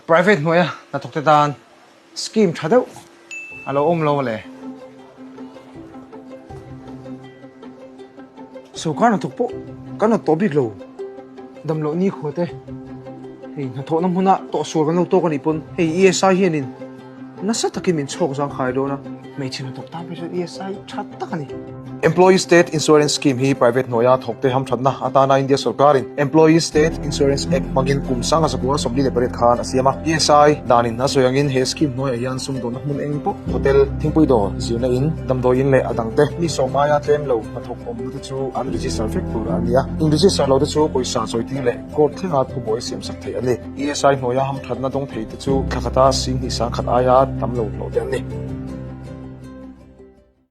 Private hnuaia hnathawk te tan scheme tha deuh a lo awm lo a le. Sorkar hnathawk pawh kan rawn tawh bik lo. Damloh nikhua te hei hnathawhna hmuna tawhsual kan lo tawk a nih pawn hei ESI hianin Nasa takin min chhawk zangkhai dawn a, hmeichhe hnathawk tan phei chuan ESI tha tak a ni. Employee State Insurance Scheme hi private hnuaia thawkte hamthatna atana India sorkarin Employee State Insurance Act hmangin kum sanga zakua 48 khan a siam a. ESI danin a sawi angin he scheme hnuaiah hian sumdawnna hmun eng pawh, hotel, thingpui dawr, zirna in, damdawi in leh a dangte mi sawm aia tlem lo hnathawk awmna te chu an register vek tur a ni a. In register lo te chu pawisa chawitir leh court thlenga thubuai siamsak theih a ni. ESI hnuaia hamthatna dawng thei te chu thla khata singhnih sangkhat aia tam lo hlawh te an ni.